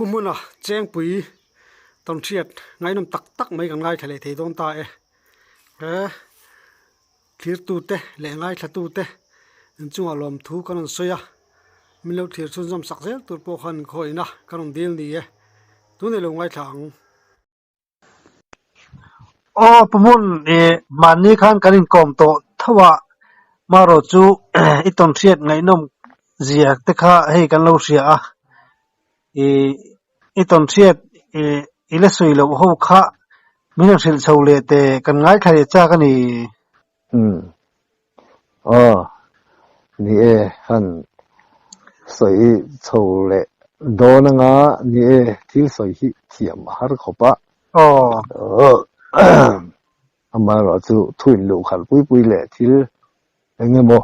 Pu Hmuna Chengpui tawnhriat ngaihnawm tak tak mai kan ngaithla leh thei dawn ta e. He thirtute leh ngaithlatute inchungah lawmthu kan rawn sawi a, min lo thlir chhunzawm sak zel tur pawh khan inkhawihna kan rawn dil ni e. Tunei lo ngaithla ang. Aw Pu Hmun, ih mahni khan kan inkawm tawh tho a, marawh chu i tawnhriat ngaihnawm zia te kha hei kan lo hria a, ih i tawnhriat ih i la sawi loh ho kha min han hrilh chho leh teh kan ngaithla leh chak a ni. Umm. Aw, ni e, han sawi chho leh dawn anga ni e, thil sawi hi thiam a har khawp a. Aw. Amaherawh chu thu in luh khalh pui pui leh thil eng emaw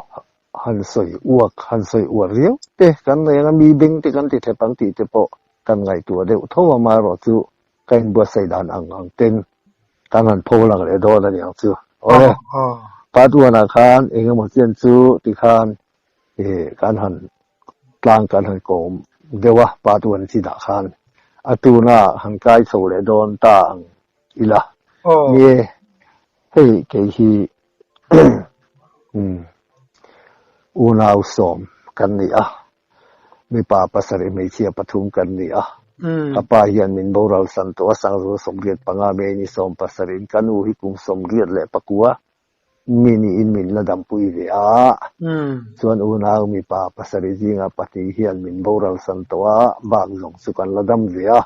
han sawi uak, han sawi uar riau te kan nei anga mi beng te kan ti thlep ang tih te pawh kan ngaihtuah deuh tho a, amaherawh chu ka inbuatsaih dan ang ang ten kan han pho lang leh dawn a niang chu. Awle, part one ah khan eng emaw chian chu tikhan ih kan han tlang kan han kawm deuh a part one chinah khan a tuna han kai chho leh dawn ta ang ila. Ni e, hei kei hi umm unau sawm kan ni a. Mipa pasarih hmeichhia pathum kan ni a, ka pa hian min boral san tawh a, Sangzul 85 May ni 17 in ka nu hi kum 94 mi niin min la dampui ve a, chuan unau mipa pasarih zinga pahnih hian min boral san tawh a, bak zawng chu kan la dam ve a,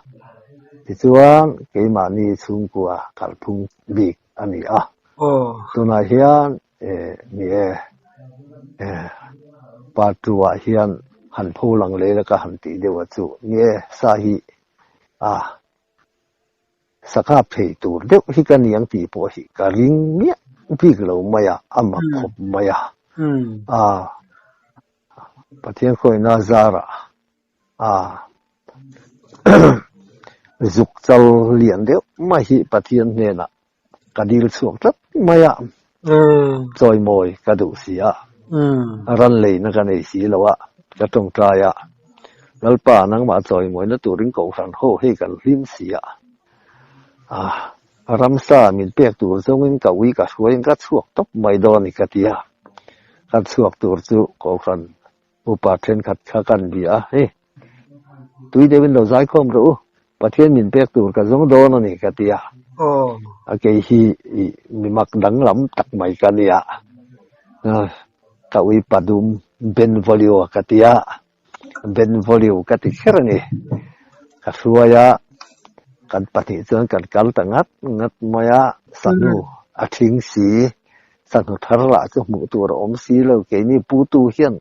tichuan keimahni chhungkua kalphung bik a ni a, tunah hian Ni e, part two ah hian han pho lang leh la ka han tih deuh a chu. Ni e, sa hi a sa kap thei tur deuh hi ka niang tih pawh hi ka ring miah bik lo mai a, a mak khawp mai a. A Pathian khawihna zarah a zuk chal lian deuh mai hi Pathian hnenah ka dil chhuak tlat mai a, chawimawi ka duh si a, ran leina ka nei si lo a, ka tawngtai a, Lalpa nangmah chawimawina turin kohhran ho hei kan hlim si a, ramsa min pek tur zawngin ka ui ka hruaiin ka chhuak tawp mai dawn a ni ka ti a, ka chhuak tur chu kohhran Upa thenkhat kha kan bia a, hei tui deuhin lo zaikhawm rawh u, Pathian min pek tur ka zawng dawn a ni ka ti a. A kei hi mi mak danglam tak mai ka nia, ka ui padum Benvolio ka ti a, Benvolio ka ti kher a ni. Ka hruai a, kan pahnih chuan kan kal ta ngat ngat mai a, sahnu a thing si. Sangha thar lah chu hmuh tur a awm si lo, keini putu hian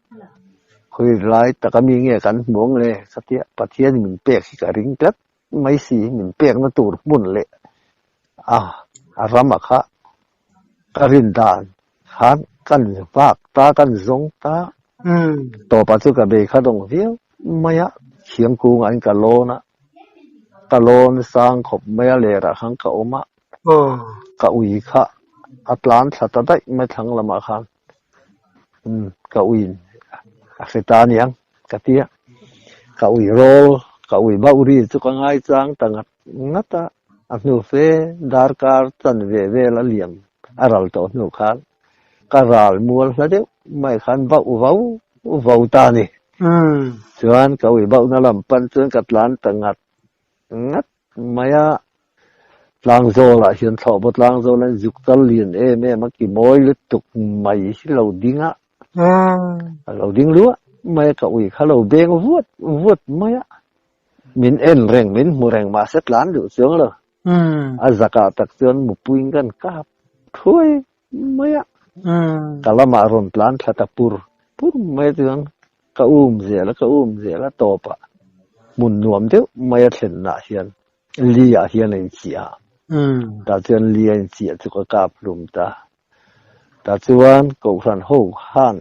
hawi lai taka mi nge kan hmu ang le? Khatia Pathian min pek hi ka ring tlat mai si, min pekna tur hmun leh a a rama kha ka rin dan khan kan vak ta, kan zawng ta, tawpah chu ka bei kha dawng viau mai a, thiang kungah in ka lawn a, ka lawn sang khawp mai a, lerah khan ka awm a. Ka ui kha a tlan thla ta daih mai thlang lamah khan umm ka uiin a hre ta aniang ka ti a, ka ui rawl ka ui bauh ri chu ka ngaichang ta ngat ngat a, a hnu fe darkar chan ve vel a liam a ral tawh hnu khan ka ral mual hla deuh mai khan bauh vau vau ta a ni. Chuan ka ui bauhna lam pan chuan ka tlan ta ngat ngat mai a, Tlangzawlah hian thlawhbaw tlangzawl an zuk tal lian em em a, ki mawi lutuk mai hi lo ding a, a lo ding luah mai a, ka ui kha lo beng vuat vuat mai a, min en reng, min hmu reng mahse tlan duh chuang lo, a zakah tak chuan mupuiin kan kap thuai mai a, ka lamah rawn tlan thla ta pur pur mai chuan ka um zel a, ka um zel a tawpah hmun nuam deuh mai a thlennaah hian li ah hian a inchiah a, tah chuan li a inchiah chu ka kap hlum ta, tah chuan Kohhran ho khan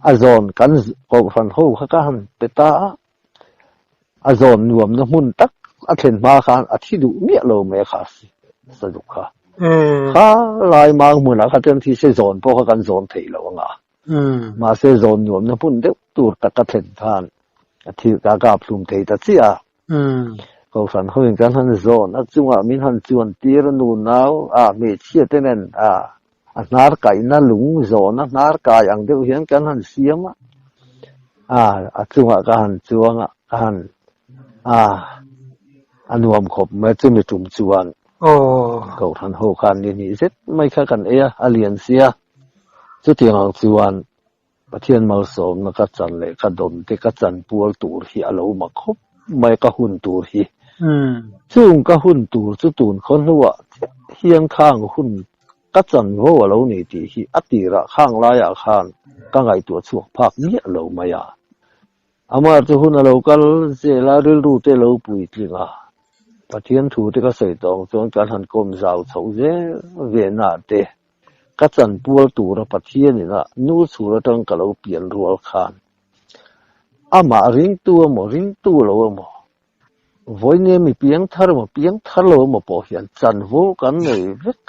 a zawn kan Kohhran ho kha ka han pe ta a, a zawn nuamna hmun tak a thlen hma khan a thi duh miah lo mai a kha saduk kha. Kha lai mang hmunah kha chuan thi se zawn pawh kha kan zawn theih loh anga. Mahse zawn nuamna hmun deuh tur tak a thlen khan a thi ka kap hlum thei ta chiah a. Kohhran hoin kan han zawn a chungah min han chuan tir a nunau a hmeichhia te nen a a hnar kaihna lung zawna hnar kai ang deuh hian kan han siam a, a a chungah ka han chuang a ka han a a nuam khawp mai chumi tum chuan Kohhran ho khan ni hnih zet mai kha kan ei a a lian sia chutiang ang chuan Pathian malsawmna ka chan leh ka dawn te ka chan pual tur hi a lo mak khawp mai ka hun tur hi. Chung ka hun tur chu tun khaw hnuah chiah hian khang hun ka chanvo a lo ni tih hi a tirah khang laiah khan ka ngaihtuah chhuak phak miah lo mai a. Amah chu hun a lo kal zel a, rilru te lo puitling a, Pathian thu te ka sawi tawh ang chuan kan han kawm zau chhoh zel ve na te Ka chanpual tura Pathianin a nu chhur atang ka lo pian rual khan amah ringtu emaw ringtu lo emaw, vawinia mi piangthar emaw piangthar lo emaw pawh hian chanvo kan nei vek.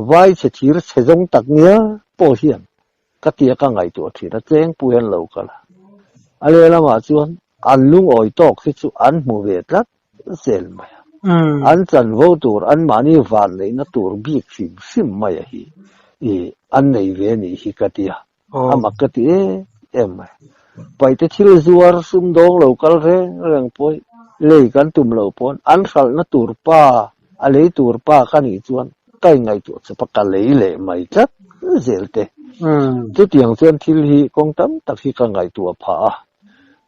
Vai chhe thir chhe zawng tak nia pawh hian ka tia ka ngaihtuah thin a, chengpui an lo kal a. A lehlamah chuan an lungawi tawk hi chu an hmu ve tlat zel mai a. An chanvo tur, anmahni van neihna tur bik hrim hrim mai a hi i an nei ve nih hi ka ti a, a mak ka ti em em mai. Paihte thil zuar sumdawng lo kal reng reng pawh lei kan tum loh pawn an hralhna tur pa, a lei tur pa ka nih chuan ka inngaihtuah chawp a, ka lei leh mai tlat zel te. Chutiang chuan thil hi kawng tam tak hi ka ngaihtuah phah a.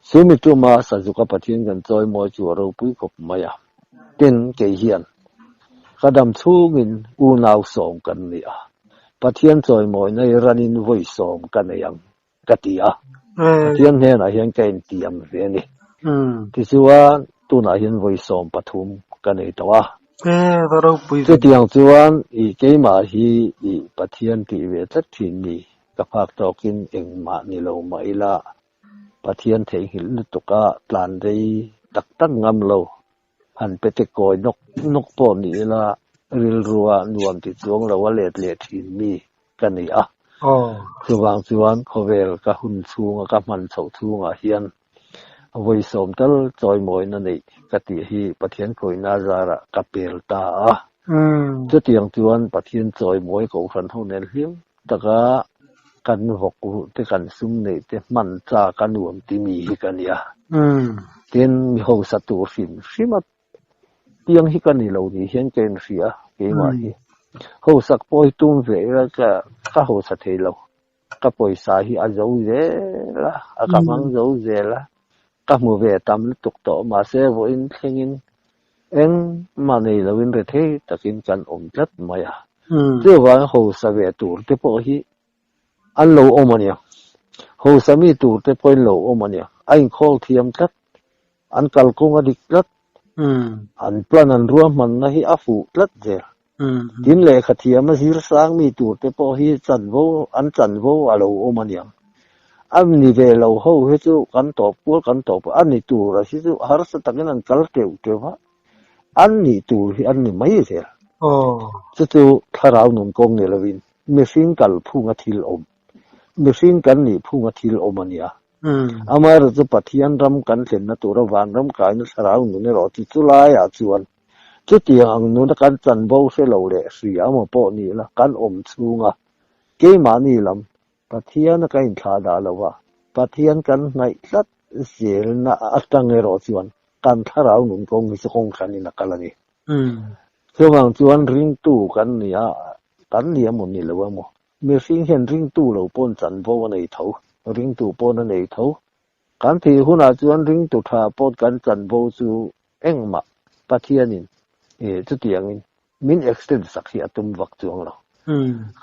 Chumi tuma Sazuka Pathian kan chawimawi chu a ropui khawp mai a. Tin, kei hian ka dam chhungin unau sawm kan ni a, Pathian chawimawina i ranin vawi sawm ka nei ang ka ti a. Pathian hnenah hian ka intiam ve a ni. Tichuan, tunah hian vawi 13 ka nei tawh a. Chutiang chuan i keimah hi i Pathian tih ve tlat thin ni. Ka phak tawkin engmah ni lo mah ila, Pathian theihnghilh lutuk a tlan rei tak tak ngam lo. Han pe te kawi nawk nawk pawh ni ila, rilrua nuam ti chuang lo a let leh thin mi ka ni a. Chuvang chuan khawvel ka hun chhunga ka hman chhoh chhungah hian vawi sawm tal chawimawina neih ka tih hi Pathian khawihna zarah ka pel ta a. Chutiang chuan Pathian chawimawi kohhran ho nen hlim taka kan vawk ruh te kan sum neih te hman chak a nuam ti mi hi ka nia. Tin, mi hausa tur hrim hrim a piang hi ka ni lo ni hian ka inhria keimah hi. Hausak pawh hi tum ve ila ka ka hausa thei lo. Ka pawisa hi a zo zel a, a ka hmang zo zel a, ka hmu ve tam lutuk tawh mahse vawiin thlengin engmah nei loin rethei takin kan awm tlat mai a. Chuvang hausa ve tur te pawh hi an lo awm a nia, hausa mi tur te pawhin lo awm a nia, a inkhawl thiam tlat, an kalkawng a dik tlat, an plan an ruahmanna hi a fuh tlat zel. Tin, lehkha thiam a zir sang mi tur te pawh hi chanvo an chanvo a lo awm a niang. A ni ve lo ho hi chu kan tawp kual kan tawp a ni tur a hi chu harsa takin an kal teuh teuh a, an nih tur hi an ni mai zel. Chu chu thlarau nun kawng ni lovin mihring kal phunga thil awm, mihring kan nih phunga thil awm a nia. Amaherawhchu chu Pathian ram kan thlenna tura vanram kaina thlarau nun erawh chu chulaiah chuan Chutiang ang nuna kan chanvo hre lo leh hria emaw pawh ni ila kan awm chhunga keimahni lam Pathiana ka inthlah dah lo a, Pathian kan hnaih tlat zelna atang erawh chuan kan thlarau nun kawng hi chu kawng hranin a kal a ni. Chuvang chuan ringtu kan ni a, kan ni emaw ni lo emaw, mihring hian ringtu lo pawn chanvo a nei tho, ringtu pawn a nei tho. Kan thih hunah chuan ringtu tha pawh kan chanvo chu Engmah Pathianin chutiangin min extend sak hi a tum vak chuang lo.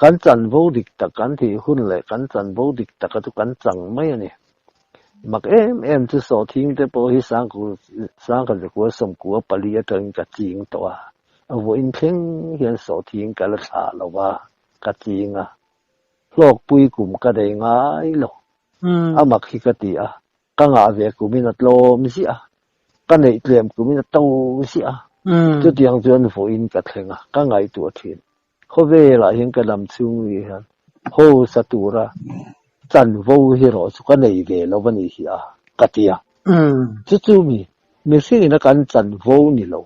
Kan chanvo dik tak kan thih hun leh kan chanvo dik taka chu kan chang mai a ni. Mak em em chu sawhthing te pawh hi sangkhat zakua sawmkua pali atangin ka ching tawh a, a vawiin thleng hian sawhthing ka la thlah lo va, ka ching a, hlawkpui kum ka nei ngai lo. A mak hi ka ti a, Ka ngah ve kumin a tlawm ziah a, ka neih tlem kumin a to ziah a. Chutiang chuan vawiin ka thleng a, ka ngaihtuah thin. Khawvelah hian ka dam chhung ni hian hausa tura chanvo hi erawh chu ka nei ve lo a ni hi a, ka ti a. Chu chu mi. Mihring ina kan chanvo ni lo,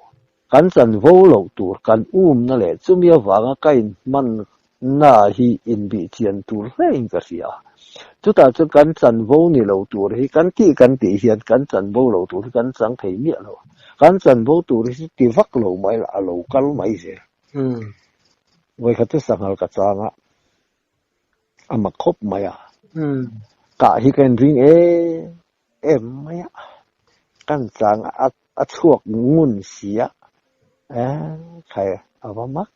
kan chanvo loh tur kan umna leh chumi avanga ka inhmanna hi inbihchian tur hlein ka hria. Chutah chuan kan chanvo ni lo tur hi kan tih kan tih hian kan chanvo lo tur hi kan chang thei miah lo. Kan chanvo tur hi ti vak lo mai lah a lo kal mai zel. Vawikhat chu sanghal ka chang a, a mak khawp mai a. Kah hi ka inring em em mai a, kan chang a a chhuak ngun si a, khai a va mak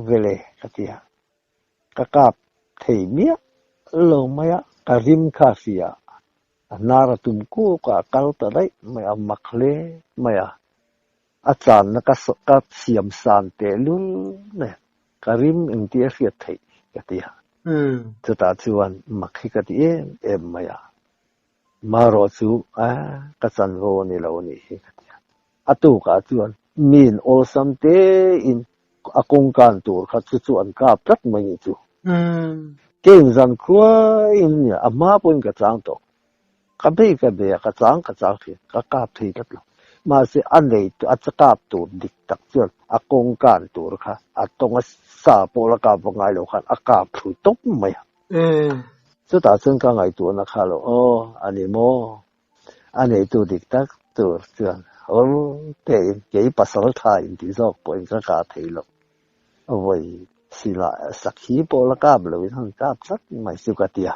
vele ka ti a. Ka kap thei miah lo mai a, ka rim kha hria a hnar a tum kuk a, a kal ta daih mai a, mak hle mai a. A channa ka ka siam san tehlul nen ka rim engtia hriat theih ka ti a. Chutah chuan mak hi ka ti em em mai a. Marawh chu a ka chanvo a ni lo a nih hi ka ti a. A tukah chuan miin awlsam tein a kawngkan tur kha chu chu an kap tlat mai ni chu. Kein zan khuaiin nia a hma pawhin ka chang tawh. Ka bei ka bei a, ka chang ka chang thin, ka kap thei tlat lo. Mahse a nei a kap tur dik tak chuan a kawngkan tur kha a tawng a sa pawh la kap va ngai lo khan a kap thlui tawp mai a. Chutah chuan ka ngaihtuahna kha lo, aw a ni maw? A neitu dik tak tur chuan awl tein kei pasal tha intih zawk pawhin ka kah thei lo. Vawi sila sakhi pawh la kap loin han kap tlat mai chu ka ti a.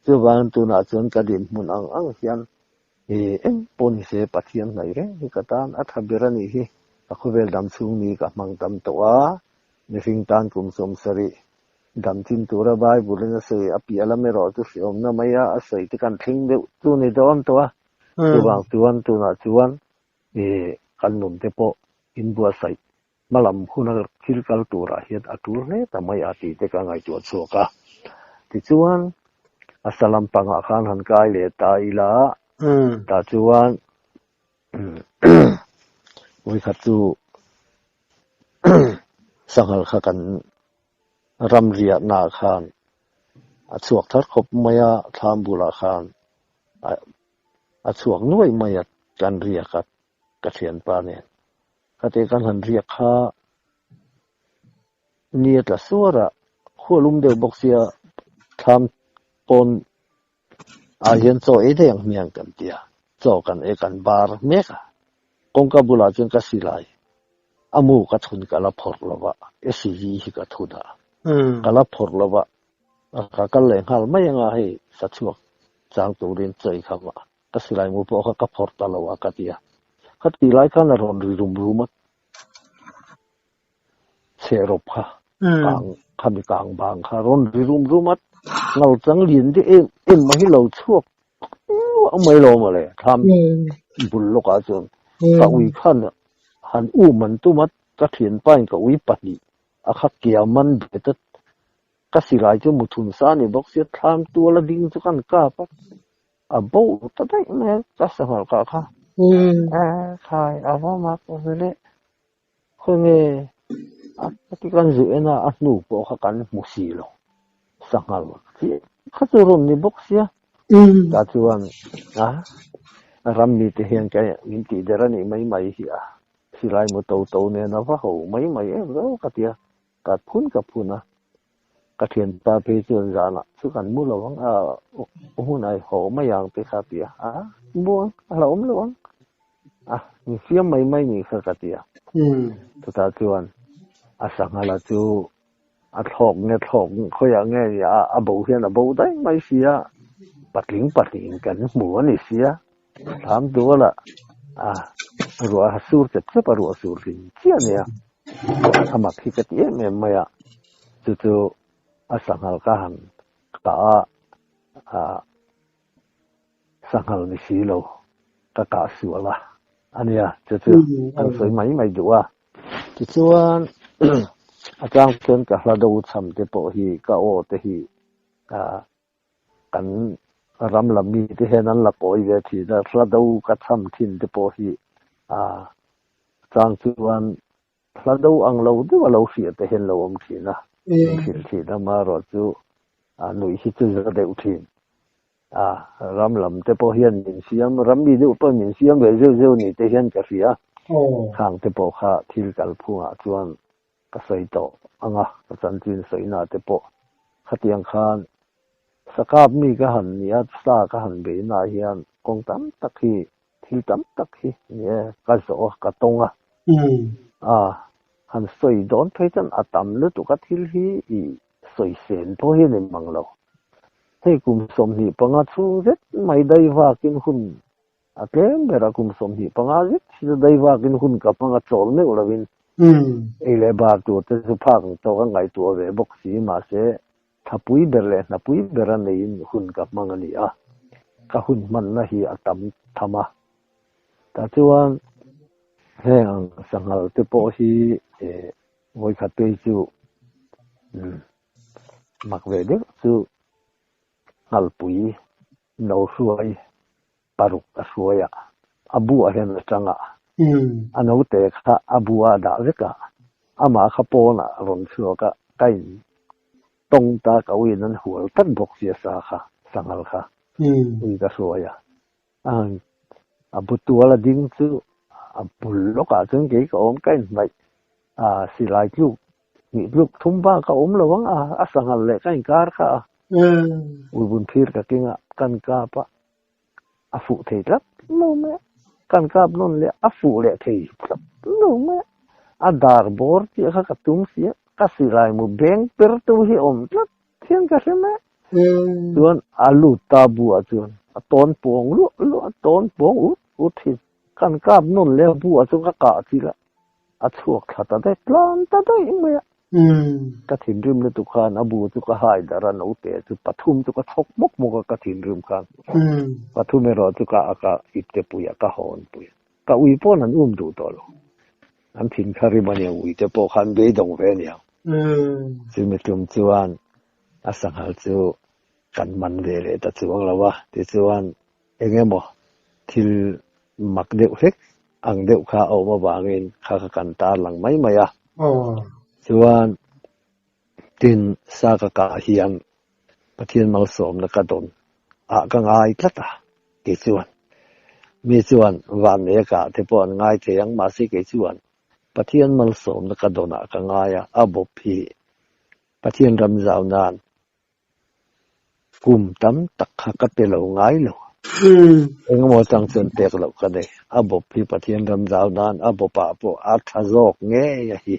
Chuvangin tunah chuan ka dinhmun ang ang hian i eng pawh ni se Pathian hnaih reng hi ka tan a tha ber a nih hi. Ka khawvel dam chhung ni ka hmang tam tawh a, mihring tan kum sawmsarih dam chin tura Bible in a sawi a piah lam erawh chu hreawmna mai a, a sawi te kan thleng deuh chu ni dawn tawh a. Chuvang chuan tunah chuan i kan nun te pawh inbuatsaih Hmalam huna thil kal turah hian a tul hle ta mai a tih te ka ngaihtuah chhuak a. Tichuan, a sa lampangah khan han kai leh ta ila, tah chuan vawikhat chu sanghal kha kan ram riahnaah khan a chhuak thar khawp mai a, thlam bulah khan a chhuak nuai mai a, kan riak a, ka thianpa nen. Khate kan han riak kha ni a tla suar a, khua lum deuh bawk sia thlam pawn ah hian chaw ei daih ang hmiang kan ti a, chaw kan ei kan bar mek a, kawngka bulah chuan ka silai a mu ka thun ka la phawrh lo va, SUV hi ka thun a, ka la phawrh lo va, ka kal leh nghal mai anga hei sa chhuak chang turin chaw ei kham a. Ka silai mu pawh kha ka phawrh ta lo a ka ti a. Kha tih lai khan a rawn ri rum rum a, chhe rawp kha kang khami kang bang kha a rawn ri rum rum a, ngal chang lian deuh em em mai hi lo chhuak luah mai lo mawle thlam bul lawkah chuan ka ui khan han um an tum a, ka thianpa in ka ui pahnih a kha kiam an bet a, ka silai chu muthun sa a ni bawk sia thlam tuala ding chu kan kap a. A bo ta daih mai a, ka sanghal kah kha. A khai a va mak ve le. Khawnge a ti kan zuh en a, a hnu pawh kha kan hmu si lo. Sanghal chiah kha chu rawn ni bawk sia. Tah chuan a ram mite hian ka min tih der a nih mai mai hi a. Silai mu to to nen a va ho mai mai em zo ka ti a. Ka phun ka phun a. Ka thianpa phei chuan zanah chu kan mu lo ang a, hmun a haw mai ang te kha a ti a, a mu ang, a hlauhawm lo ang, a in fiam mai mai ni kha ka ti a. Chutah chuan a sanghala chu a thlawk nge thlawk khawiah nge ni a, a bo hian a bo daih mai si a, patling patling kan hmu a ni si a, thlam dual ah a ruah a sur chep chep a, ruah sur hlim chiah a nia. A mak hi ka ti em em mai a, chu chu a sanghal ka han kah a, ah sanghal ni si lo ka kah sual a a nia, chu chu kan sawi mai mai duh a. Tichuan a chang chuan ka hla do cham te pawh hi ka aw te hi ah kan ram lam mi te hian an la kawi ve thin a, hla do ka cham thin te pawh hi ah Chang chuan hla do ang lo deuh a lo hriat te hian lo awm thin a, min hrilh thin a, amaherawh chu a nuih hi chu za deuh thin. A, ram lam te pawh hian min siam, ram mi deuh pawh min siam ve zeuh zeuh ni te hian ka hria. Khang te pawh kha thil kalphungah chuan ka sawi tawh ang a, ka chanchin sawina te pawh khatiang khan sakap mi ka han nia, sa ka han beihna ah hian kawng tam tak hi, thil tam tak hi ni e, ka zawh a, ka tawng a. A, han sawi dawn phei chuan a tam lutuk a thil hi i sawisel pawh hi a ni mang lo. Hei kum 25 chhung zet mai dai vakin hun a tlem ber a, kum 25 zet hi chu dai vakin hun ka hmang a chawl meuh lovin ei leh bar tur te chu phak ang tawk a ngaihtuah ve bawk si mahse thlapui ber leh hnapui ber a neiin hun ka hmang a ni a, ka hun hmanna hi a tam tham a. Tah chuan heng ang sanghal te pawh hi vawikhat phei chu Mak ve deuh chu Nghalpui no hruai paruk a hruai a, a buah hian a tang a, a note kha a buah a dah vek a, amah kha pawnah a rawn chhuak a, ka in tawng ta ka uiin an hual tlat bawk sia sa kha, sanghal kha ui ka hruai a, a bu tual a ding chu a bul lawkah chuan kei ka awm ka inhnaih a silai tluk hnih tluk thum bak a awm lo ang a a sanghal leh ka inkar kha a uibun phir ka keng a kan kap a a fuh thei tlat lo mai a kan kap nawn leh a fuh leh thei tlat lo mai a a dar bawr chiah kha ka tum si a ka silai mu beng per tu hi a awm tlat hian ka hre mai a. Chuan a lut ta buah chuan a tawn pawng luah luah a tawn pawng ut ut hi kan kap nawn leh a buah chuan ka kah chilh a, a chhuak thla ta daih tlan ta daih mai a. Ka thinrim lutuk khan a bu chu ka hai darh a naute chu pathum chu ka chhawk hmawk hmawk a ka thinrim khan pathum erawh chu ka ka ipte pui a ka hawn pui a ka ui pawn an um duh tawh lo an thin kha rim a nia ui te pawh khan beidawng ve a niang chumi tum chuan A sanghal chu kan man ve leh ta chuang lo a, tichuan eng emaw thil mak deuh hlek ang deuh kha a awm avangin kha kha kan tarlang mai mai a. Chuan tin sa ka kah hian Pathian malsawmna ka dawn ah ka ngai tlat a, tichuan mi chuan vannei a kah te pawh an ngai thei ang mahse kei chuan Pathian malsawmna ka dawn ah ka ngai a, a bawp hi Pathian ram zau nan kum tam tak kha ka pe lo ngai lo. Engemaw chang chuan pek loh ka nei. A bawp hi Pathian ram zau nan a bawpah pawh a tha zawk ngei a hi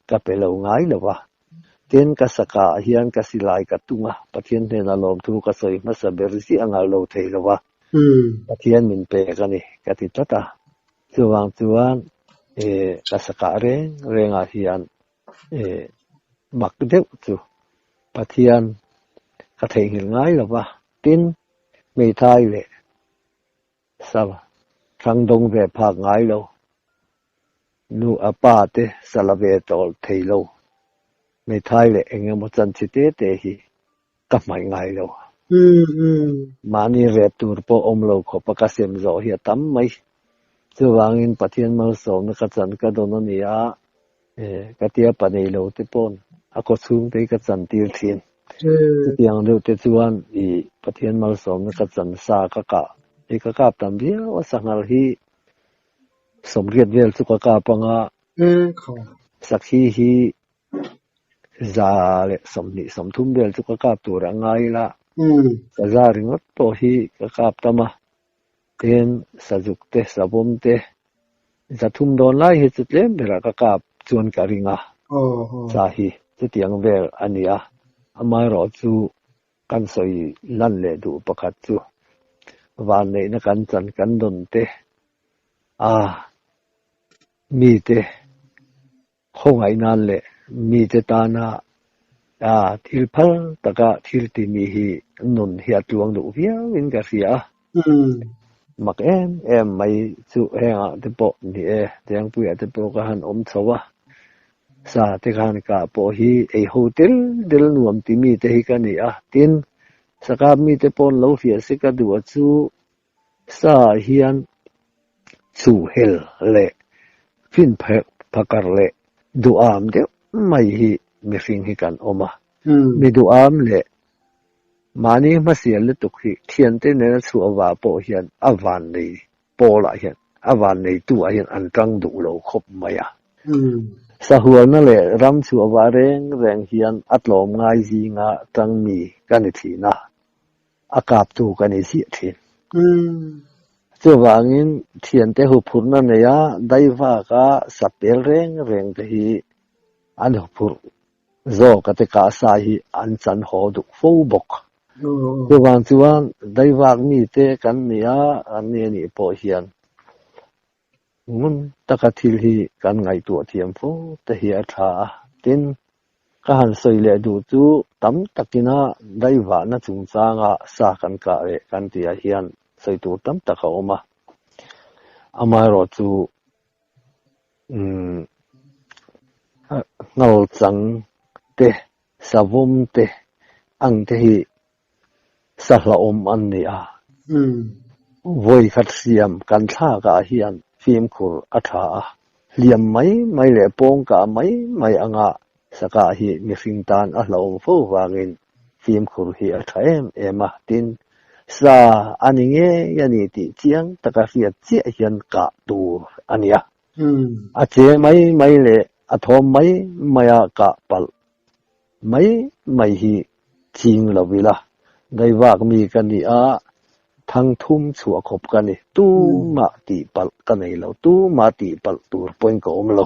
ka pe lo ngai lo a. Tin, ka sakah hian ka silai ka tung a, Pathian hnenah lawmthu ka sawi hmasa ber ziah ngal lo thei lo a. Pathian min pek a ni ka ti tlat a. Chuvang chuan ka sakah reng rengah hian Mak deuh chu Pathian ka theihnghilh ngai lo va, tin, hmeithai leh sa hrang dawng ve phak ngai lo, nu a pa te sa la ve tawh thei lo, hmeithai leh eng emaw chanchi te te hi ka hmaih ngai lo. Mahni rep tur pawh awm lo khawp a ka sem zawh hi a tam mai. Chuvangin Pathian malsawmna ka chan ka dawn a ni a, ka tia pa nei lo te pawn a kaw chhung te hi ka chan tir thin. Chutiang deuh te chuan i Pathian malsawmna ka chan sa ka kah hi ka kap tam viau a, sanghal hi 80 vel chu ka kap anga sakhi hi 120, 30 vel chu ka kap tur a ngai ila, saza ringawt pawh hi ka kap tam a, tin sazuk te savawm te 300 dawn lai hi chu tlem berah ka kap chuan ka ring a, sa hi chutiang vel a ni a, amaherawh chu kan sawi lan leh duh pakhat chu vanneihna kan chan kan dawn te a mite Khawngaih nan leh mite tana thil phal taka thil timi hi nun hi a tluang duh viau in ka hria a. Mak em em mai chu hengah te pawh ni e, Dengpuiah te pawh ka han awm chho a, sa te khan kah pawh hi ei ho tel tel nuam timi te hi ka ni a, tin sakap mite pawh an lo hria se ka duh a chu Sa hian chuhel leh fin phakar leh duham deuh mai hi mihring hi kan awm a. Mi duham leh Mahni hmasial lutuk hi thiante nena chhuah vah pawh hian a vannei pawlah hian a vanneitu ah hian an tang duh lo khawp mai a. Sahualna leh ram chhuah vah reng reng hian a tlawm ngai zinga tang mi ka ni thin a, a kaptu ka ni ziah thin. Chuvangin thiante huphurhna neia daivaka sapel reng reng te hi an huphurh zawk a te kah sa hi an chan haw duh fo bawk. Chuvang chuan daivak mite kan ni a, an ni anih pawh hian ngun taka thil hi kan ngaihtuah thiam fo te hi a tha a. Tin, ka han sawi leh duh chu tam takina daivahna chungchanga sa kan kah leh kan tihah hian sawi tur tam tak a awm a. Amaherawhchu Umm nghalchang te, savawm te ang te hi sahlawm an ni a. Vawi khat hriam kan thlak ah hian fimkhur a tha a, hliam mai mai leh pawng kah mai mai anga sakah hi mihring tan a hlauhawm fo vangin fimkhur hi a tha em em a, tin, sa a ni ngei a ni tih chiang taka hriat chiah hian kah tur a ni a. A che mai mai leh a thawm mai maia kah palh mai mai hi ching lo ila, daivak mi ka ni a, thang thum chhuah khawp ka ni, tumah tih palh ka nei lo, tumah tih palh tur pawhin ka awm lo.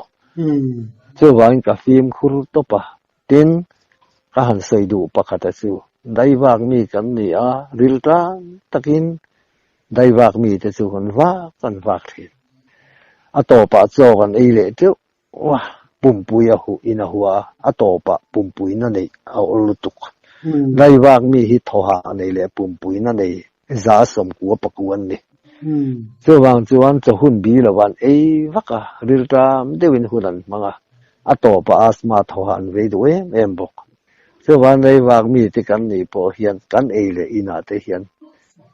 Chuvangin ka fimkhur tawp a, Tin, ka han sawi duh pakhata chu daivak mi kan ni a, ril tan takin daivak mite chu kan vak kan vak thin. A tawpah chaw kan ei leh teuh a, pumpui a huh in a hua a, a tawpah pumpuina neih a awl lutuk. Daivak mi hi thawhah nei leh pumpuina nei za sawmkua pakua an ni. Chuvang chuan chaw hun bi lo an ei vak a, ril tam deuhin hun an hmang a, A tawpah asthma thawhah an vei duh em em bawk. Chuvan reivak mite kan nih pawh hian kan ei leh inah te hian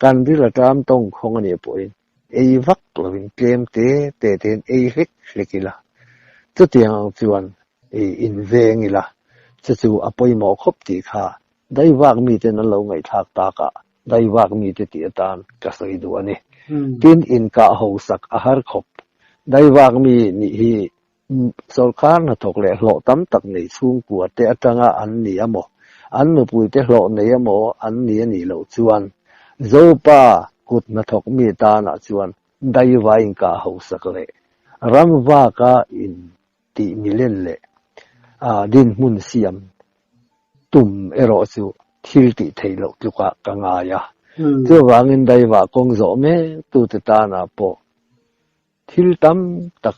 kan ril a ṭam tawng khawng a nih pawhin ei vak lovin tlem te te te hian ei hlek hlek ila. Chutiang ang chuan ei inveng ila chu chu a pawimawh khawp tih kha daivak miten an lo ngaihthlak takah daivak mite tih atan ka sawi duh a ni. Tin, inkah hausak a har khawp. Daivak mi nih hi Sawrkar hnathawk leh hlawh tam tak nei chhungkua te atanga an ni a maw, an nupui te hlawh nei a maw an ni a nih loh chuan Zopa kut hnathawk mi tanah chuan daiva inkah hausak leh ramvaka in tih milen leh dinhmun siam tum erawh chu thil tih theih loh tlukah ka ngai a. Chuvangin daiva kawng zawh mek tute tanah pawh Thil tam tak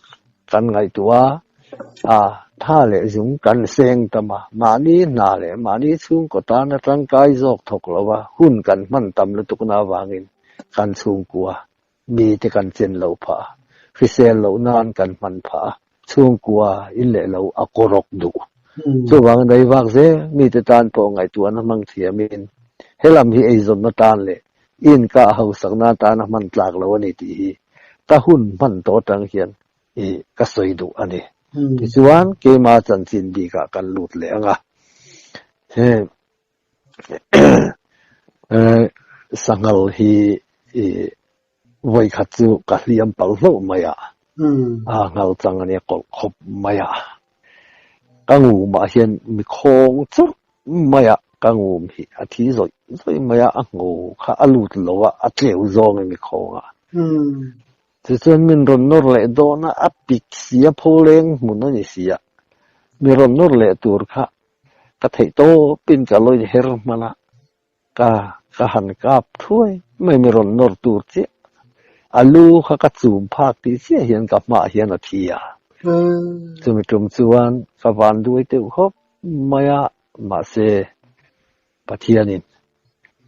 kan ngaihtuah a, a tha leh zung kan seng tam a, mahni hna leh mahni chhungkaw tana tangkai zawk thawk lo a, hun kan hman tam lutukna avangin kan chhungkua mite kan chen lo phah a, hrisel loh nan kan hman phah a, chhungkua in leh lo a kawrawk duh. Chuvangin reivak zel mite tan pawh ngaihtuahna hmang thiamin helam hi eizawnna tan leh Inka hausakna atana hman tlak lo a ni tih hi ka hun hman tawh atang hian i ka sawi duh a ni. Tichuan, keima chanchin bikah kan lut leh ang a. Heng sanghal hi i vawikhat chu ka hliam palh hlauh mai a, a nghal chang a nia kawlh khawp mai a. Ka ngumah hian mi khawng churh mai a, ka ngum hi a thi zawih zawih mai a, a ngho kha a lut lo a, a tleu zawng in mi khawng a. Tichuan min rawn nawr leh dawn a, a pik si a, pholeng hmun a ni si a, mi rawn nawr leh tur kha ka theih tawpin ka lo inher hman a, Ka ka han kap thuai mai mi rawn nawr tur chiah. A lu kha ka chum phak tih chiah hian ka hmaah hian a thi a. Chumi tum chuan ka van duai deuh khawp mai a, mahse Pathianin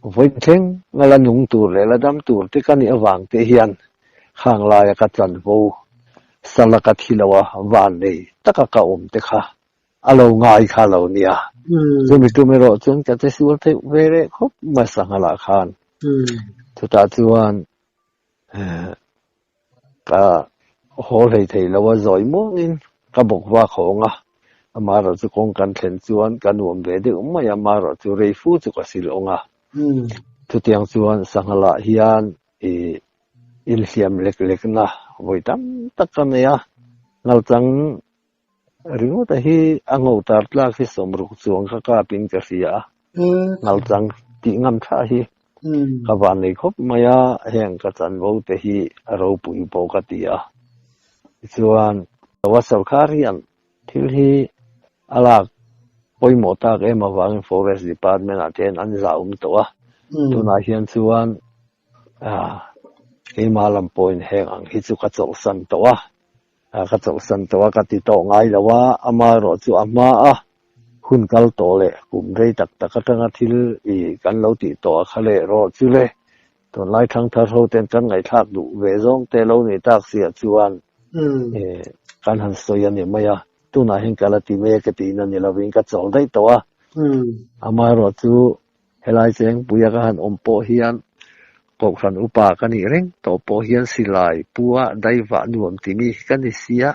vawi thleng a la nung tur leh la dam tur te ka nih avang te hian khang laia ka chanvo sala ka thi lo a, van nei taka ka awm te kha A lo ngai kha lo nia. Chumi tum erawh chuan ka che sual theih ve reh khawp mai sangha lah khan. Chutah chuan ka haw hlei thei lo a, zawi muangin ka bawk vak hawng a. Amaherawh chu kawng kan thlen chuan ka nuam ve deuh mai a, amaherawh chu rei fu chu ka sil awng a. Chutiang chuan sanghalah hian ih inhliam lek lekna vawi tam tak ka nei a, ngalchang ringawta hi a ngo tar tlak hi sawmruk chuang ka kapin ka hria a, ngalchang tih ngam thlah hi ka van nei khawp mai a, heng ka chanvo te hi a ropui pawh ka ti a. Tichuan, Goa sorkar hian thil hi a lak pawimawh tak em avangin Forest Department ah te hian an zah awm tawh a, tunah hian chuan keimah lam pawhin heng ang hi chu ka chawlhsan tawh a, ka chawlhsan tawh a ka ti tawh ngai lo a, amaherawh chu a hma a hun kal tawh leh kum rei tak tak atanga thil ih kan lo tih tawh a kha leh rawh chu le tunlai thangthar ho ten kan ngaihthlak duh ve zawng te lo ni tak siah chuan ih kan han sawi a ni mai a, tunah hian ka la ti mek a tihna ni lovin ka chawl daih tawh a, amaherawh chu Helai chengpuia ka han awm pawh hian Kohhran upa ka nih reng tawh pawh hian silai pua daivah nuam timi hi ka ni sia.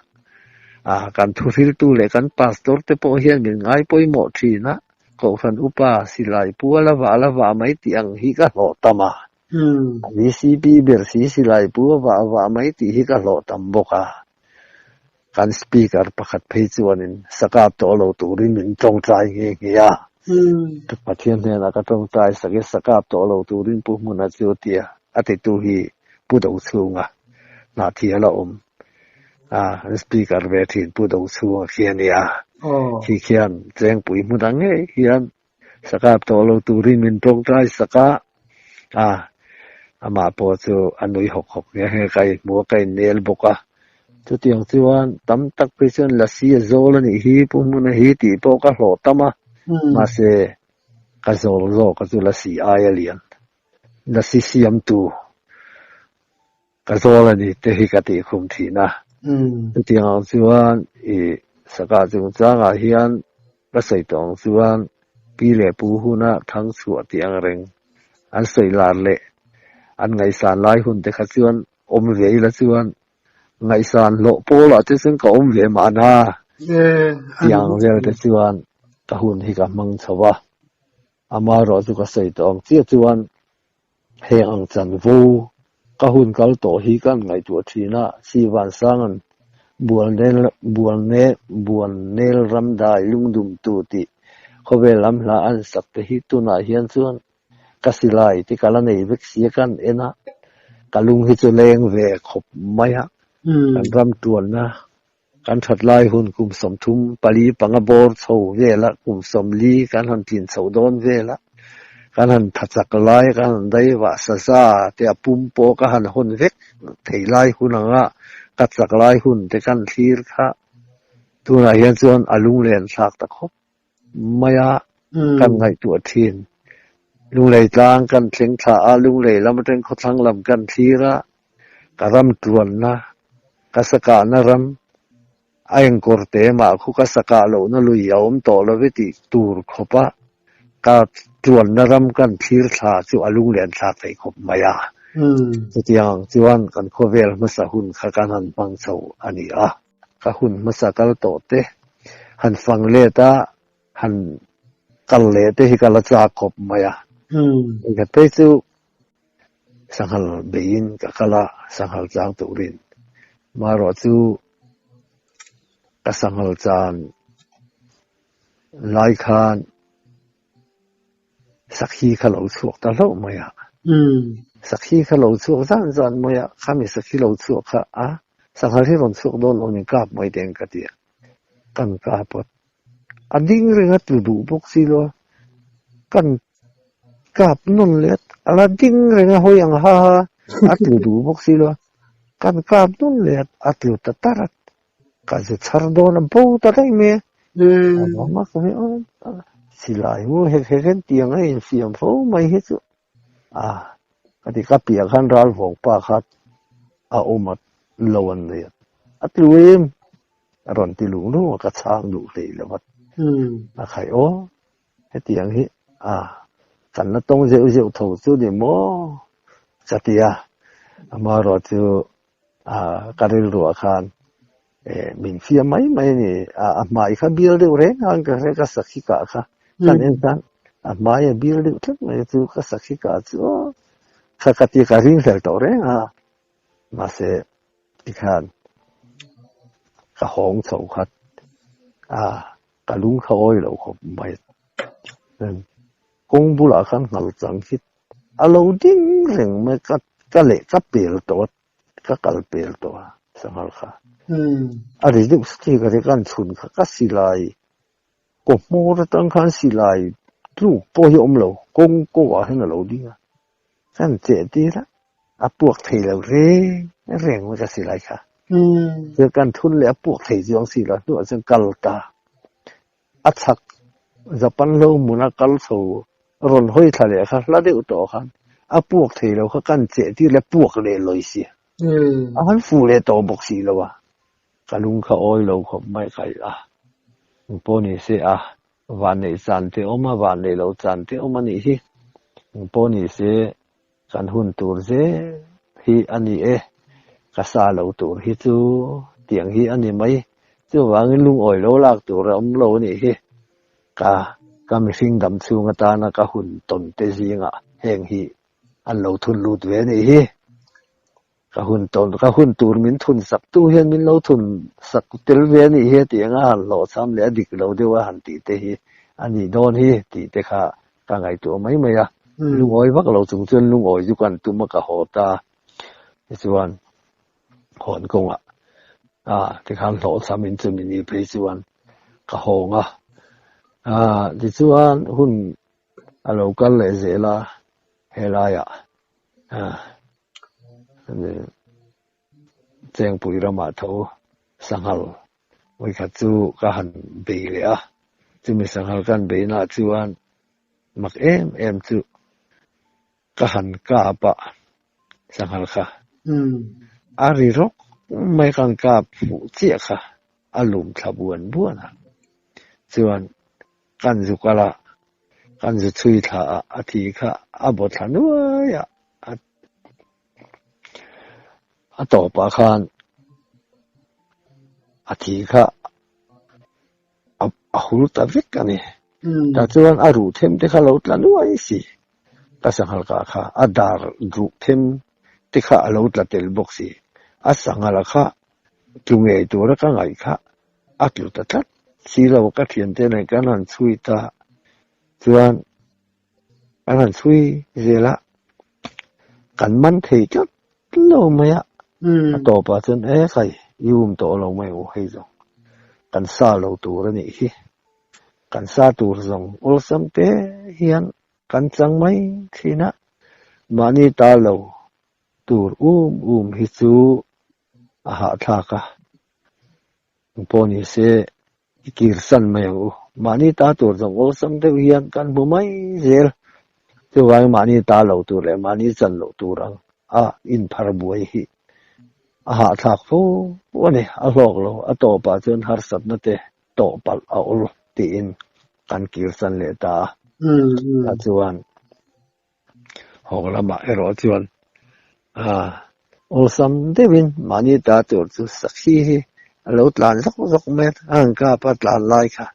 Ah, kan thuhriltu leh kan pastor te pawh hian min ngai pawimawh thin a, Kohhran upa silai pua la vah la vah mai tih ang hi ka hlawh tam a. VCP ber si silai pua vah vah mai tih hi ka hlawh tam bawk a. Kan speaker pakhat phei chuanin sakap tawh lo turin min tawngtai nghe nghe a. Pathian hnenah ka tawngtai sak i sakap tawh lo turin Pu Hmuna chu a ti a, a titu hi Pu Dochhunga hnahthia la awm a, an speaker ve thin Pu Dochhunga khi a nia. Khi khian Chengpui hmun ang ngei hian Sakap tawh lo turin min tawngtai sak a, a amah pawh chu a nui hawk hawk nghe nghe ka inhmu a, ka innel bawk a. Chutiang chuan tam tak phei chuan Lasi a zawl a nih hi, Pu Hmuna hi tih pawh ka hlawh tam a, mahse ka zawl zawk a chu Lasi aia lian, Lasi siamtu Ka zawl a ni te hi ka tih khum thin a. Chutiang ang chuan i saka chungchangah hian ka sawi tawh ang chuan pi leh pu huna thang chhuah tih ang reng an sawi lar leh an ngaihsan lai hun te kha chuan awm ve ila chuan ngaihsan hlawh pawlah te chuan ka awm ve mahna tiang vel te chuan ka hun hi ka hmang chho a. Amaherawh chu ka sawi tawh ang chiah chuan Heng ang chanvo ka hun kal tawh hi kan ngaihtuah thin a, Sivansanga'n Bualnel ramdai lungdumtu tih khawvel lam hla an sak te hi tunah hian chuan ka silai te ka la nei vek sia kan en a, ka lung hi chu leng ve khawp mai a, kan ram tuanna Kan that lai hun kum 30 4 5 bawr chho vela kum 40 kan han tlin chho dawn vela kan han tha chak lai kan han dai vah saza te a pum pawh ka han hawn vek thei lai hun anga ka chak lai hun te kan thlir kha tunah hian chuan a lunglen thlak ta khawp mai a kan ngaihtuah thin. Lunglei tlang kan thleng thla a, Lunglei lam atang khawthlang lam kan thlir a, ka ram tuanna, ka sakahna ram, a engkawr te mah khu ka sakah lohna lui a awm tawh lo ve tih tur khawp a, ka tuanna ram kan thlir thla chu a lunglen thlak thei khawp mai a. Chutiang ang chuan kan khawvel hmasa hun kha kan han hmang chho a ni a. Ka hun hmasa kal tawh te han fang let a, han kal leh te hi ka la chak khawp mai a. Engkhat phei chu sanghal beiin ka kal a, sanghal chang turin. Marawh chu ka sanghal chan lai khan Sakhi kha lo chhuak ta hlauh mai a. Sakhi kha lo chhuak zan zan mai a, khami sakhi lo chhuak kha a, sanghal hi rawn chhuak dawn lo ni kap mai teng ka ti a. Kan kap a, a ding reng a tlu duh bawk si lo a, kan kap nawn leh a, a la ding reng a hawi ang ha ha, a tlu duh bawk si lo a, kan kap nawn leh a, a tlu ta tar a. Ka zu chhar dawn a bo ta daih mai a. Silai mu hek hek hian tiang a insiam fo mai hi chu a ka ti ka piah khan ral vawng pa kha a awm a lo an nei a, a tlu em a rawn ti lung lung a ka chhang duh hlei lo a, a khaih aw hetiang hi a kan la tawng zeuh zeuh tho chu ni maw ka ti a, amaherawh chu Ka rilruah khan min fiam mai mai a ni. A hmai kha bial deuh reng a, ka hre ka sakhi kah kha kan en khan. A hmai a bil deuh tlat mai chu ka sakhi kah chu aw kha ka ti ka ring hlel tawh reng a, mahse tikhan ka hawng chho khat a, ka lung kha awi lo khawp mai. Kawng bulah khan nghal chang hi a lo ding reng mai ka ka leh ka pel tawh a ka kal pel tawh a sanghal kha. A ri deuh sik a ri kan chhun kha ka silai Kaw hmawr atang khan silai tluk pawh hi a awm lo, kawng kawngah hian a lo ding a, kan cheh tir a, a puak thei lo reng reng mai ka silai kha. Chuan kan thun leh a puak thei chuang si lo, hnuah chuan kal ta. A chhak Japan hlo hmuna kal chho rawn hawi thla leh kha hla deuh tawh khan a puak thei lo kha kan cheh tir leh puak leh lawi si. A han fuh leh tawh bawk si lo a. Ka lung kha awi lo khawp mai kaih a, engpawh ni se a, vanneih chan te awm a, vanneih loh chan te awm a nih hi. Engpawh ni se kan hun tur zel hi a ni e, ka sa lo tur hi chu tiang hi a ni mai. Chuvangin lungawi lo lak tur a awm lo a nih hi. Ka ka mihring dam chhung atana ka hun tawn te zingah heng hi an lo thun lut ve a nih hi. Ka hun tawn, ka hun tur min thun sak tu hian min lo thun sak tel ve a nih hi a tih anga han hlawhchham leh a dik lo deuh a han tih te hi a nih dawn hi tih te kha ka ngaihtuah mai mai a. Lungawi vak lo chung chuan lungawi chu kan tum a ka haw ta. Tichuan hawn kawngah ah tikhan hlawhchham in chumi ni phei chuan ka hawng a. Ah tichuan hun a lo kal leh zel a helaiah ah. Chengpui ramah tho sanghal vawikhat chu ka han bei leh a, chumi sanghal ka han beinaah chuan mak em em chu ka han kap a sanghal kha a ri rawk mai ka han kap fuh chiah kha a lum thla buan buan a, chuan kan zu kal a, kan zu chhui thla a, a thi kha a baw thla nuai a. A tawpah khan a thi kha a hul ta vek a ni. Tah chuan a ruh them te kha lo tla nuai si. Ka sanghal kah kha a dar ruh them te kha a lo tla tel bawk si. A sanghal kha tlu ngei tura ka ngaih kha a tlu ta tlat si lo. Ka thiante nen kan han chhui ta chuan. Kan han chhui zel a, kan man thei tlat lo mai a, a tawpah chuan e khai i um tawh lo mai u hei zawng kan sa lo tur a nih hi, kan sa tur zawng awlsam te hian kan chang mai thin a, mahni ta lo tur um um hi chu a hahthlak a, engpawh ni se I kir san mai ang u. Mahni ta tur zawng awlsam deuh hian kan hmu mai zel. Chuvangin mahni ta lo tur leh mahni chan loh tur ang a inphar buai hi a hahthlak fo a ni. A hlawk lo, a tawpah chuan harsatna te tawh palh a awl tiin kan kir san leh ta a. Tah chuan Hawng lamah erawh chuan awlsam deuhin mahni ta tur chu sakhi hi a lo tlan zawk zawk mai a, a han kap a tlan lai kha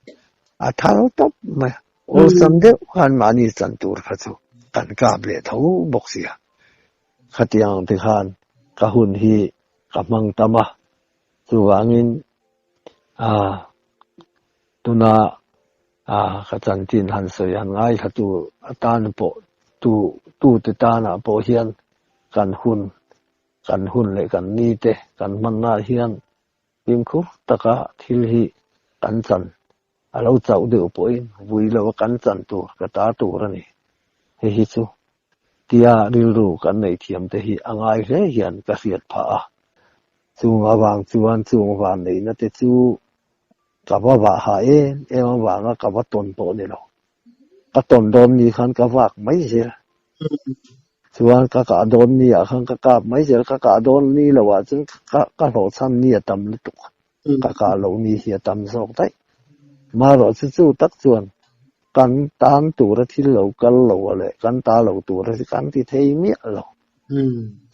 a thal tawp mai a, awlsam deuh khan mahni chan tur kha chu kan kap leh tho bawk sia. Khatiang te khan ka hun hi ka hmang tam a, chuvangin tuna ka chanchin han sawi han ngaithla tu atan pawh tu tute tanah pawh hian kan hun kan hun leh kan ni te kan hmannaah hian fimkhur taka thil hi kan chan a lo chauh deuh pawhin vui lo a kan chan tur ka ta tur a ni. Hei hi chu tia rilru kan nei thiam te hi a ngai hle hian ka hriat phah a. Chung avang chuan chung vanneihna te chu Ka va vah ha em em avanga ka va tawn pawh ni lo. Ka tawn dawn ni khan ka vak mai zel. Chuan ka kah dawn ni ah khan ka kap mai zel. Ka kah dawn ni lo ah chuan ka ka hlawhchham ni a tam lutuk. Ka kah loh ni hi a tam zawk daih. Marawh chu chu tak chuan kan tan tura thil lo kal lo a leh kan ta lo tura hi kan ti thei miah lo.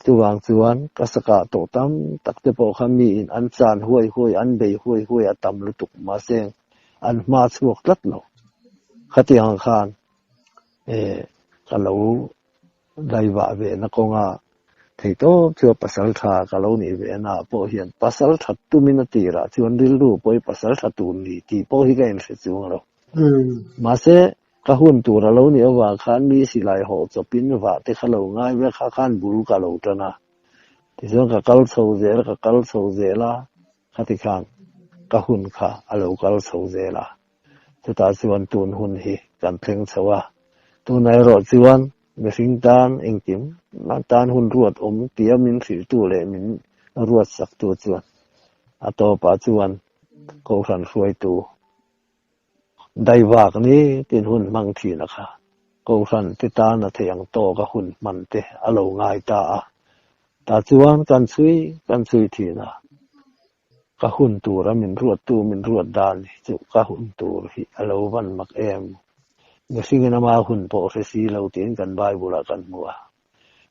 Chuvang chuan ka sakah tawh tam tak te pawh kha miin an chan huai huai, an bei huai huai a tam lutuk mahse an hma chhuak tlat lo. Khatiang khan Ka lo daivah ve na kawnga theihtawp chu pasal tha ka lo nih ve na ah pawh hian pasal that tumin a tirah chuan rilru pawh hi pasal tha tur ni tih pawh hi ka inhre chuang lo. Mahse, ka hun tur a lo nih avang khan mi silai hawh chawpin vah te kha lo ngai vek kha khan bul ka lo tan a. Tichuan ka kal chho zel ka kal chho zel a, khati khan ka hun kha a lo kal chho zel a. Chutah chuan tun hun hi kan thleng chho a, tunah erawh chuan mihring tan engkim tan hun ruat awm tia min hrilhtu leh min ruatsaktu chuan a tawpah chuan Kohhran hruaitu daivak ni tin hun hmang thin a kha Kohhran te tan a theih ang tawk a hun hman te a lo ngai ta a, tah chuan kan chhui kan chhui thin a. Ka hun tura min ruattu min ruat dan hi chu ka hun tur hi a lo van mak em? Mihringin ama hun pawh hre si lo tiin kan Bible ah kan hmu a.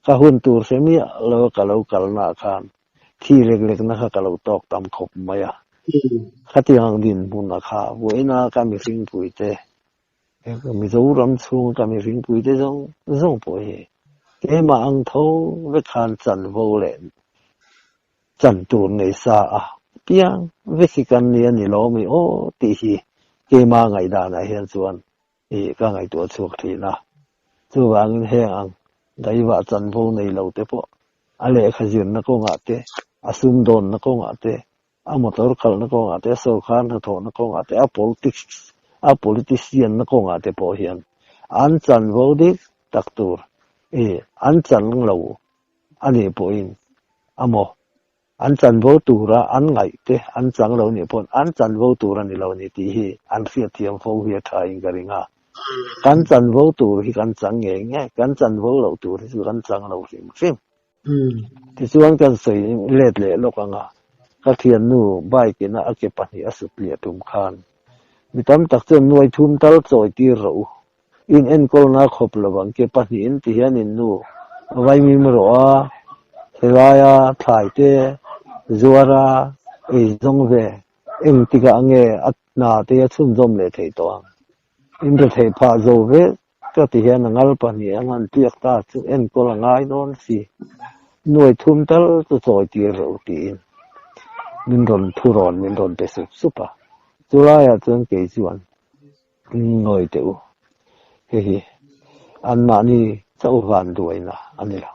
Ka hun tur hre miah lo a ka lo kalna ah khan thi lek lekna kha ka lo tawk tam khawp mai a. Khatiang ang dinhmun a kha vawiina ka mihringpuite Mizoram chhunga ka mihringpuite zawng zawng pawh hi keimah ang tho vek khan chanvo leh chan tur nei sa a piang vek hi kan ni a ni lo mi aw tih hi keima ngaihdanah hian chuan ih ka ngaihtuah chhuak thin a. Chuvangin heng ang daivah chanvo nei lo te pawh a lehkha zirna kawngah te, a sumdawnna kawngah te, a motor khalhna kawngah te, a sorkar hnathawhna kawngah te, a politics a politician na kawngah te pawh hian an chanvo dik tak tur ih an chan lo a nih pawhin amaw an chanvo tura an ngaih te an chang lo nih pawhin an chanvo tur a ni lo ni tih hi an hriatthiam fo hi a tha in ka ring a. Kan chanvo tur hi kan chang ngei ngei, kan chanvo loh tur hi chu kan chang lo hrim hrim. Tichuan kan sawi let leh lawk ang a, ka thiannu bike in a a ke pahnih a sut liah tum khan mi tam tak chuan nuai thum tal chawi tir rawh u, in enkawlna khawp lo ang ke pahnihin ti hian in nu vaimim rawh a, helaia thlai te zuar a ei zawng ve engtikah nge a hna te a chhunzawm leh theih tawh ang, in rethei phah zo vek Ka ti hian a ngal pahnih a ngan tliak ta chu enkawl a ngai dawn si. Nuai thum tal chu chawi tir reuh tiin min rawn thu rawn min rawn pe sup sup a. Chu laiah chuan kei chuan ngawi teh u, hihi anmahni chauh van duaina a ni lo.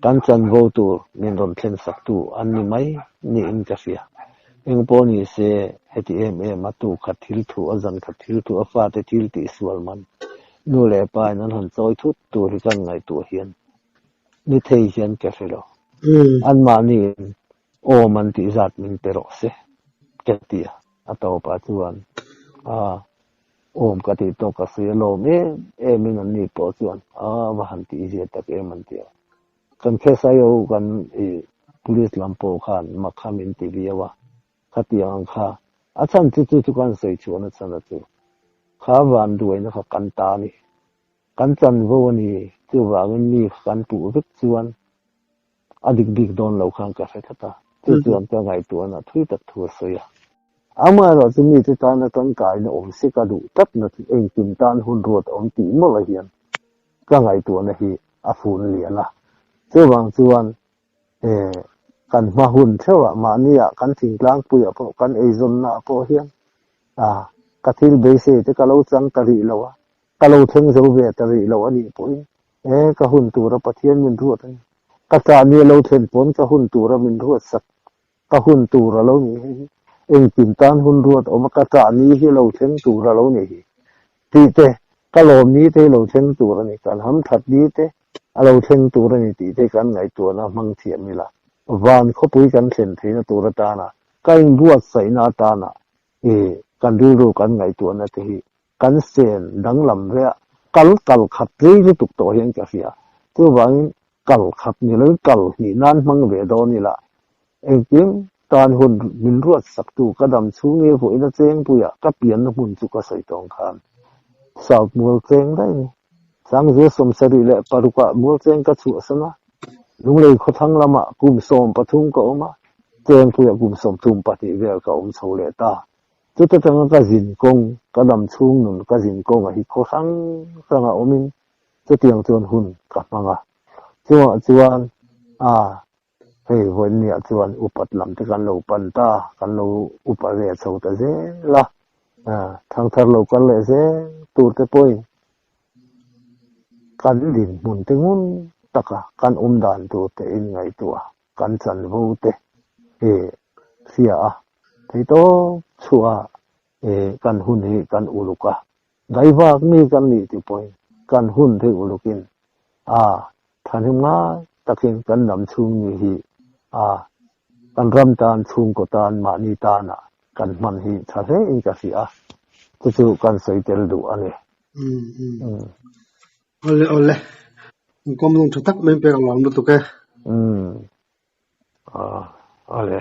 Kan chanvo tur min rawn thlen sak tu an ni mai niin ka hria. Eng pawh ni se heti em em a tu khat thil thu a zan khat thil thu a fate thil tih sual man nu leh pa in an han chawi thut tur hi kan ngaihtuah hian ni thei hian ka hre lo. Anmahni in awm an tih zat min pe rawh se ka ti a, a tawpah chuan a awm ka tih tawk ka sawi alawm em em in an ni pawh chuan a va han tih zia tak em an ti a. Kan KSIO kan i police lam pawh khan mak kha min ti viau a, khatiang ang kha a chhan chu chu chu kan sawi chhuahna chhan a chu kha vanduaina kha kan ta a ni. Kan chanvo a ni, chuvangin mi kha kan puh vek chuan a dik bik dawn lo khan ka hre tlat a, chu chuan ka ngaihtuahna thui tak thu a sawi a. Amaherawh chu mite tana tangkaina awm se ka duh tlatna chu engkim tan hun ruat a awm tih mawlh hian ka ngaihtuahna hi a fun lian a. Chuvang chuan kan hma hun theuhah mahniah kan thingtlangpuiah pawh kan eizawnnaah pawh hian ka thil beisei te ka lo chang ta rih lo a, Ka lo thleng zo ve ta rih lo a nih pawhin e ka hun tura Pathian min ruat a ni. Ka tah ni a lo thlen pawn ka hun tura min ruat sak ka hun tur a lo nih hei hi. Engtin tan hun ruat awm a ka tah ni hi lo thleng tur a lo nih hi tih te, ka lawm ni te hi lo thleng tur a ni, kan ham that ni te a lo thleng tur a ni tih te kan ngaihtuahna hmang thiam ila. Van khawpui kan thlen theihna tur atana ka inbuatsaihna atana e kan rilru kan ngaihtuahna te hi Kan sen danglam vea kal kal khat tlei lutuk tawh hian ka hria. Chuvangin kal khat ni loin kal hnih nan hmang ve dawn ila. Engkim tan hun min ruat saktu ka dam chhung nge vawiin a chengpuiah ka pianna hmun chu ka sawi tawng khan South Mualcheng daih a ni. Sangzua 76 ah Mualcheng ka chhuahsan a, Lunglei khawthlang lamah kum 13 ka awm a, Chengpuiah kum 32 vel ka awm chho leh ta. Chuta tanga ka zin kawng, ka dam chhung nun ka zin kawngah hi khaw hrang hranga awmin Chutiang chuan hun ka hmang a. Chungah chuan a hei vawiinniah chuan upat lam te kan lo pan ta, kan lo upa ve chho ta zel a. Thangthar lo kal leh zel tur te pawhin kan dinhmun te ngun taka kan awm dan tur te inngaihtuah kan chanvo te hria a, theitawp chhuah kan hun hi kan uluk a, daivak mi kan nih tih pawhin kan hun te ulukin a thahnem ngai takin kan lam chhung mi hi a kan ram tan chhungkaw tan mahni tana kan hman hi tha hle in ka hria a, chu chu kan sawi tel duh a ni. Awle awle, inkawm lung tha tak mai pek a lawm lutuk e. Awle.